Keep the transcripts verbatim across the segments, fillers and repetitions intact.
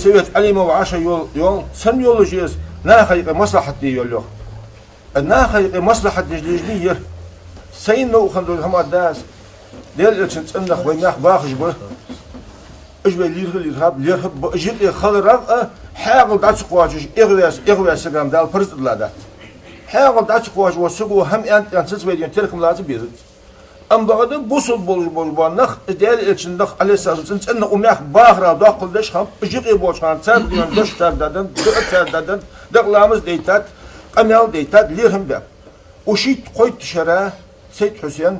Совет Ӏалимов вӀашагӀйоал, йоал, сенна йолаш я из, наха юкъе маслахьат де йоал, йоах. Наха юкъе маслахьат деш лежний яр. Сайна новкъа хинна дола хӀама да из. Даьла Элчан цӀен нах вай мехка бахаш ба. Уж вай лийрхӀа лийрхӀаб, лерхӀаб, уж юкъе хиларах а хьаькъал дӀа ца кхоачаш, эгӀавеш, эгӀавеш саг-м Дала парз тӀадилла дац. Хьаькъал дӀа ца кхоачаш вола саго хӀама аьннад аьнна, цунца вай ден теркам лаца безац. Амма бакъда бусалба болаш бола нах, Даьла Элчан нах, Ӏалайхи ссалату вассалам, цӀен нах укх мехка бахара доккхал деш хиннаб, уж юкъе болча хана цар дена дош цар даденнад, дуӀа цар даденнад, дакъа ламаз дайтад, къамаьл дайтад, лерхӀам баьб. Укх шийтта-кхойтта шера Сайд-Хьусен,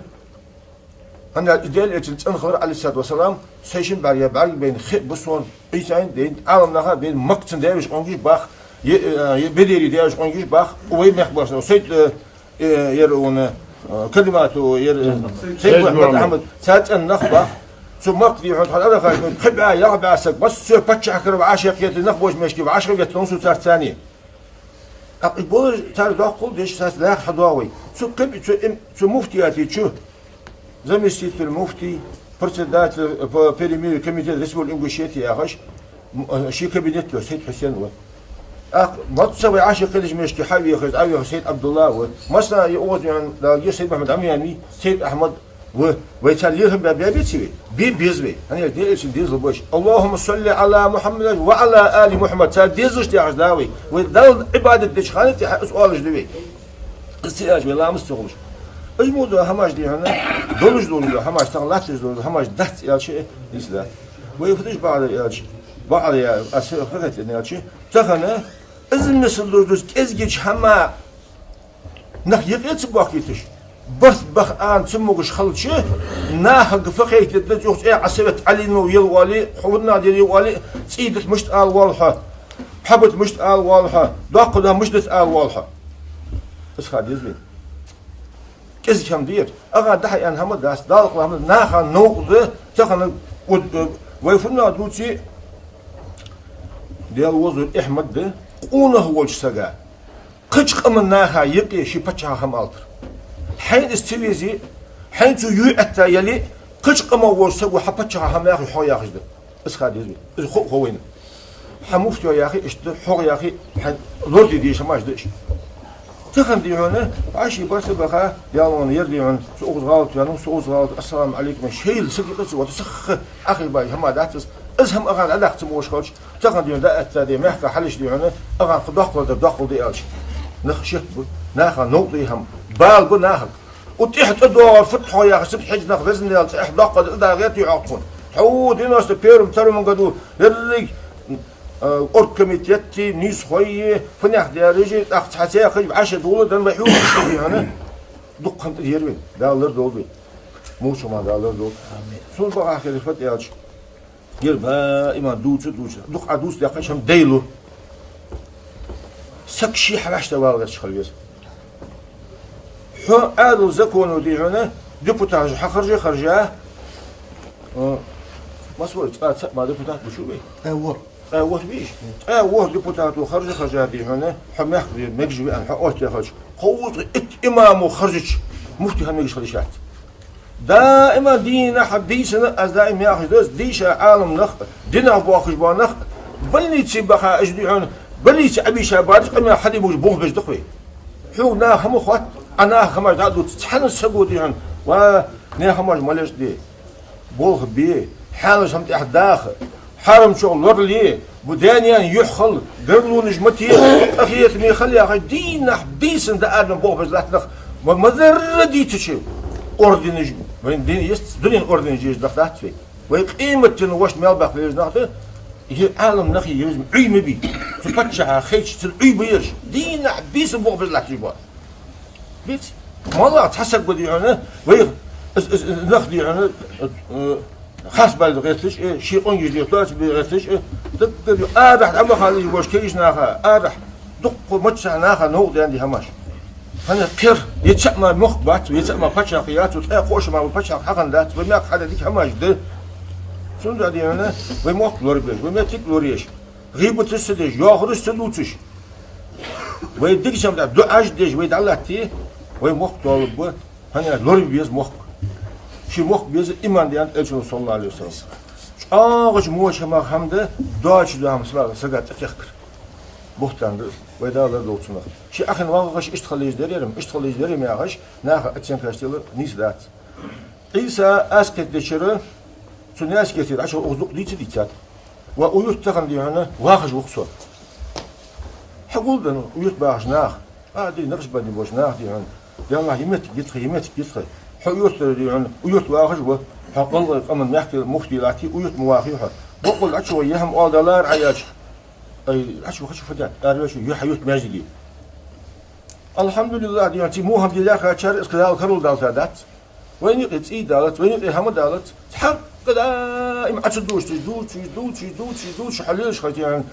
хӀана аьлча Даьла Элчан цӀен хилар, Ӏалайхи ссалату вассалам, сай шин бӀарга, бӀарга байна хи а ба сона, Ӏийсайна а байна, Ӏаламнаха а байна, Макка цун даь-веший къонгаш бах, е-, е-, Бедерий даь-веший къонгаш бах, вай мехка бахаш, Сайд, э, э, ер уна, э, Калимату, ер, э, Сайд Мухьаммад Ахьмад, цар цӀен нах бах. Цу Макка, дий хьона, тхона арахаьча, пхи бӀаь, ялх бӀаь саг, массо а паччахьалкхера вӀашагӀкхетта нах болча мехка вӀашагӀветталун су царца царна. ТӀаккха уж болаш цар доккхал деш, царца лаьрхӀа хьадоагӀа вай. Цу каб-, цу им-, цу муфтияте чу заместитель муфтий, председатель по перемирию комитета Республики Ингушетия яхаш, м, э, ший кабинет йолаш Сайд-Хьусен ва. ТӀаккха маца вай Ӏаши кхидаш мешки хьавеха, Ӏавеха Сайд Ӏабдулла ва. Масса и озян далги Сайд Мухьаммад Ӏамъяни, Сайд Ахьмад ва. Вай цар лерхӀам баь баь беций вай? Бе беза вай. ХӀана аьлча Даьла Элчан дезал ба уж. اللهم صل على محمد وعلى آل محمد. Цар дезалашта яхаш да вай. Вай Далла Ӏибадат деча хана тӀехьа из оалаш да вай. Из ца аьлча вай ламаз ца хулаш. Из мо да хӀамаш, дий хьона, долаш дола хӀамаш, тахан латташ дола хӀамаш дац аьлча, нийса дац. Вай фу деш бакъдар аьлча, бакъдар я, аз хьехатен аьлча, тахан из мисал долаш дола кӀезигача хӀама нах юкъе ца бохкийташ, барт баха ана ца могаш хилча, нахага фу хетаргда, юха цӀе Ӏа Совет Ӏалийна ел оале, хьо вунна дер оале, цӀий дита мишта ала воалл хьо, пхьа бита мишта ала воалл хьо, доккха да мишта дита ала воалл хьо. Из ха деза вайна. КӀезига хӀама дера. Ага дахьа аьнна хӀама дац, Далла хьалха хӀама дац, наха новкъа да, тахан уд-, вай фуннагӀа дувце, Даьла возаллар Ахьмад да, къонах волча сага. Кхыча къаман наха юкъе ший паччахьа хӀама алатар. Хьайна из ца везе, хьайна цо юй Ӏетта яле, кхыча къаман волча саго хьа паччахьа хӀама яхе, хьо яхаш да. Из ха деза вайна. Из хов-, хов вайна. Хьа муфтига яхе иштта, хьога яхе, хьа лораде дезаш хӀамаш да уж. Тахан, дий хьона, Ӏаши барт баха, ялон ер, дий хьона, со укхаза гӀалат ваьннав, со укхаза гӀалат, ассаламу Ӏалайкум, шоайла саг юкъе ца вода, сиха Ӏохайбе хӀама дац из. Из хӀама ага дӀадаккха ца могаш хилча, тахан, дий хьона, дӀаэтта де, мехка хьалхашка, дий хьона, ага кхы доккхал дар доккхал да аьлча, нах шек ба, наха новкъа да из хӀама, бала ба нахага. Укх тӀехьа цӀадоагӀар фуд хьо яхаш, цу хьежа нах, Везан Даьла, цу тӀехьа доккха да, дагӀе тӀехьа хьокхун. Тхьовра девяносто первом, втором году ерриг, э, оргкомитетти, нийсхойи, фуннех деррижи, тӀаккха цхьа цехаш, вӀаши дола дан вай хьувш, дий хьона, дукха хӀама тӀадера вайна. Дала лорадолда вай. Мучу ма Дала лорадолда. Амин. Сона бакъахьа хилар фуд аьлча, ер ба иман дувца, дувца. Дукха Ӏа дувца дехкаш хӀама дайлу. Саг ший хьавӀаштӀехьа вала гӀерташ хила веза. Хьо Ӏаьдала законо, дий хьона, депутаташ хьахаржа, харжа, э, масса вар, цкъа цаӀ мара депутат бучу вай? Э, вар. Ткъаь ворхӀ бий уж? Ткъаь ворхӀ депутато харжа, харжа, дий хьона, хьо мехка ве-, мегаш веана, хьо оттадаь хилча, кхузткъеи итт имамо харжача, муфти хӀама мегаш хила йиш яц. Даима дийнахьа, бийсанна, аз даим яхаш да из, дийша Ӏаламнах, динах бохкаш бола нах, больнице баха, уж, дий хьона, больнице Ӏобийша баьраш, къамаьл хьаде могаш болх беш да-кх вай. Хьога наха хӀама хатта, Ӏа наха хӀамаш дӀа а дувц, цхьанне саго, дий хьона, ва, наьха хӀамаш ма лечкъаде. Болх бе, хьаьнала хӀама тӀехьа даха, хьарамчох лорале, бу даь-наьна юхь хила, гаргалонаш ма те, къахетаме хила яхаш, дийнахьа, бийсанна дӀа-м болх беш латт нах, ма, ма дарра дийцача, орденаш, вайна дин еза, дунен орденаш езаш нах дац вай. Вай къематдийнахьа вайна мел баккха везаш нах да, е Ӏаламнахи, е веза Ӏуй ма бий. Цу паччахьа хайча, цун Ӏуй ба ераш. Дийнахьа, бийсанна болх беш латташ ба. Биций? МоллагӀа цхьа саг ба, дий хьона, вайх, из, из, из нах, дий хьона, э, харцбале гӀерташ, э, ший къонгаш дий хьона, тоаца бе гӀерташ, э, даггара ю, арахьа дӀа ма хала уж бош кегийча наха, арахьа, дуккха маччахьа наха новкъа даьнна да хӀамаш. ХӀана кхер, е цаӀ мара мохк бац, е цаӀ мара паччахьалкхе яц, ткъаь кхоъ шу мара паччахьалкхе хьахинна дац, вай мехка хьадаь дика хӀамаш да. Цудухьа, дий хьона, вай мохк лорабеш, вай моттиг лораеш, гӀийбаташ ца деш, йоахараш ца дувцаш, вай дикача хӀаман тӀа дуӀаш деш, вай дӀалатте, вай мохк тоалургба, хӀана аьлча лорабе беза мохк. Ший мохк беза иман да аьннад Элчано, саллаллахӀу Ӏалайхи ва саллам. АгӀача моча хӀамах хӀама да, доацаш дола хӀама сага тӀакхехкар. Бухтан да из, вай Дала лорадолда цунах. Ший Ӏахин вагӀаш иштта хила йиш дар-м, иштта хила йиш дар-м яхаш, наха оценкаш тела нийса дац. Ӏийса аскет дечара, цу наскетера Ӏачу укх зукъ дийца дийцад. Ва уют тахан, дий хьона, вахаш ва-кх со. Хьагулденна уют бахаш нах. А, дий, Накъшбанди болча наха, дий хьона, Даьла, е моттиг я тха, е моттиг я тха. Хьо уют, дий хьона, уют вахаш ва. Хьо гӀалгӀай къаман мехкара муфти латте, уют ма вахий хьо. Боккъал Ӏачу вай, е хӀама оал далар Ӏа яьча. Ай, Ӏачу вахача фу даьд, араваьча, юхь юрт маьждиге. Алхьамдулиллахь, дий хьона, ци мухам дилла хачар, из кадал карал далта дац. Вайна юкъе цӀий далац, вайна юкъе хӀама далац. Цхьаккха даим Ӏа ца дувцаш, дувцаш, дувцаш, дувцаш, дувцаш, хьо лелаш хаза, дий хьона,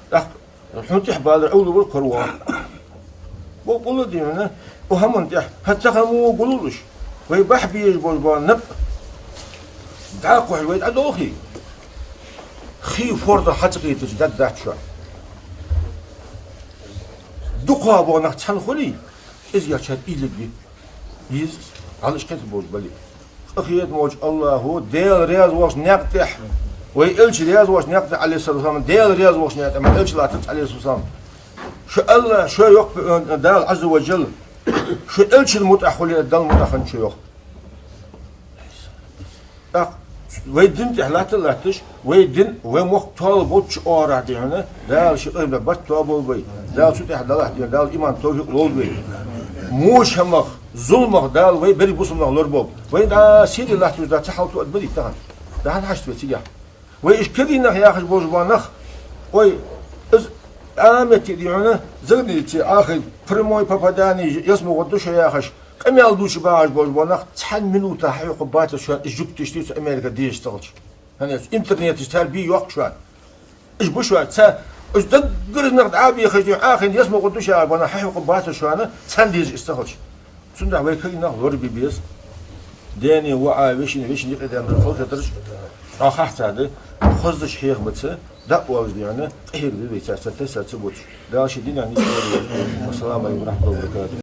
тӀаккха хьона тӀехьа балар Ӏовлавар корван. Боккъала, дий хьона, укх хӀаман тӀехь, хӀаьта тахан мо гуллуш, вай бахьа безаш бола напӀ дӀакхухьаш вай дӀадолхе, хий форда хьа ца кхийтача дад дац шоана. Дукха бола нах цхьана хуле, кӀезигагӀчар уйла бе беза, хьалаш кхетар болаш бале. Къахетам болча АллахӀа Даьла раьза волча наькъа тӀехь, вай Элча раьза волча наькъа тӀехь, Ӏалайхи ссалату вассалам, Даьла раьза волча наькъа тӀехь ма Элча латтац, Ӏалайхи ссалату вассалам. Шо АллахӀ, шо йоах, э, Дала Ӏазза ва Джалла, шо Элчан мутӀахь хуле, Далла мутӀахь хиннад шо, йоах. ТӀаккха вай дина тӀехь латта а латташ, вай дин, вай мохк тоалургболча оагӀорахь, дий хьона, Дала ший къахетамах барт тоаболба вай. Дала цу тӀехь далахь, дий хьона, Дала иман, товфикъ лолда вайна. Моча хӀамах, зуламах Дала вай берригаш бусалба нах лораболба. Вайна дӀа сийле латташ да ца хьалту ад ма дий тахан. ДӀахьо хьашт вай цигахь. Вай уж кагий нах яхаш болаш бола нах, ой, из Ӏаламате, дий хьона, загадилла ца Ӏахай, прямое попадание, ялсмала гӀоргда шо яхаш, къамаьл дувцаш багӀаш болаш бола нах цхьан минута хьахьокхаргбацар шоана, уж жугташта цу Америка дезаш ца хилча. ХӀана аьлча интернеташ цар бе йоаккх шоана. Уж ба шоана, ца, уж даггара нах дӀа а бехаш, дий хьона, Ӏахайна ялсмала гӀоргда шо яхаш бола нах хьахьокхаргбацар шоана, цхьанне дезаш уж ца хилча. Цудухьа вай кагий нах лорабе беза. Даьна, воӀа, вешийна, вешийна юкъе даьнна халахетараш чӀоагӀа харц да, хозача хьехамца дӀаоалаш, дий хьона, къахьега деза вай царца, тесса ца буташ. Дала ший динах нийсдолда вай. Вассаламу Ӏалайкум ва рахьматуллахӀи ва баракатухӀ.